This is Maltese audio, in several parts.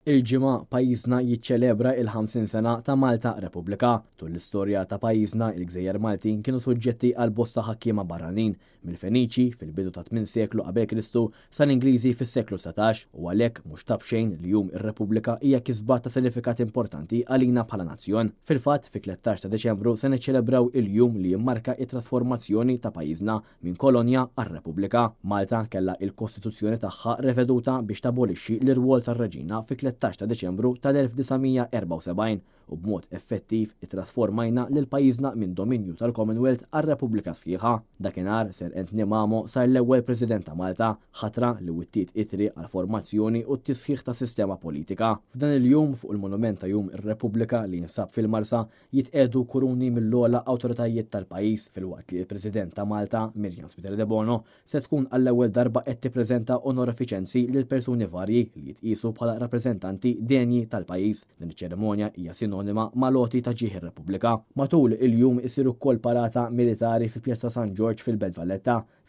Il-Ġimgħa pajjiżna jiċċelebra il-50 sena ta' Malta Repubblika. Tul l-istorja ta' pajjiżna, il-Gżejjer Maltin kienu suġġetti għal bosta ħakkiema barranin, mill-Feniċi fil-bidu ta' 8 seklu qabel Kristu sal-Ingliżi fis-seklu 19, u għalhekk mhux ta' b'xejn li Jum ir-Repubblika hija kisba ta' sinifikat importanti għalina bħala nazzjon. Fil-fatt, fi 13 ta' Deċembru se niċċelebraw il-jum li jimmarka it-trasformazzjoni ta' pajjiżna minn kolonja għal Repubblika. Malta kellha il-Kostituzzjoni tagħha reveduta biex tabolixxi l-irwol tar-Reġina fi 13 ta' Deċembru tal-1974 u b'mod effettiv ittrasformajna lil pajjiżna minn dominju tal-Commonwealth għal Repubblika sħiħa. Dakinhar Sir Anthony Mamo sar l-ewwel President ta' Malta, ħatra li wittiet it-triq għal formazzjoni u t-tisħiħ ta' sistema politika. F'dan il-jum, fuq il-monument ta' Jum ir-Repubblika li jinsab fil-Marsa, jitqiegħdu kuruni mill-ogħla awtoritajiet tal-pajjiż, filwaqt li l-President ta' Malta, Myriam Spiteri Debono, se tkun għall-ewwel darba qed tippreżenta onorifiċenzi lil persuni varji li jitqiesu bħala rappreżentanti denji tal-pajjiż. Din iċ-ċerimonja hija sinonima mal-għoti ta' ġieħ ir-Repubblika. Matul il-jum isir ukoll parata militari fi Pjazza San Ġorġ fil-Belt Valletta,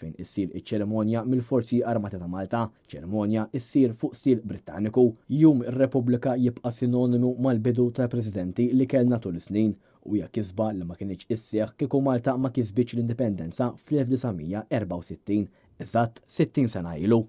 fejn issir iċ-ċerimonja mill-Forzi Armati ta' Malta, ċerimonja issir fuq stil Brittaniku. Jum ir-Repubblika jibqa' sinonimu mal-bidu tal-presidenti li kellna tul is-snin u hija kisba li ma kinitx isseħħ kieku Malta ma kisbitx l-indipendenza fl-1964, eżatt 60 sena ilu.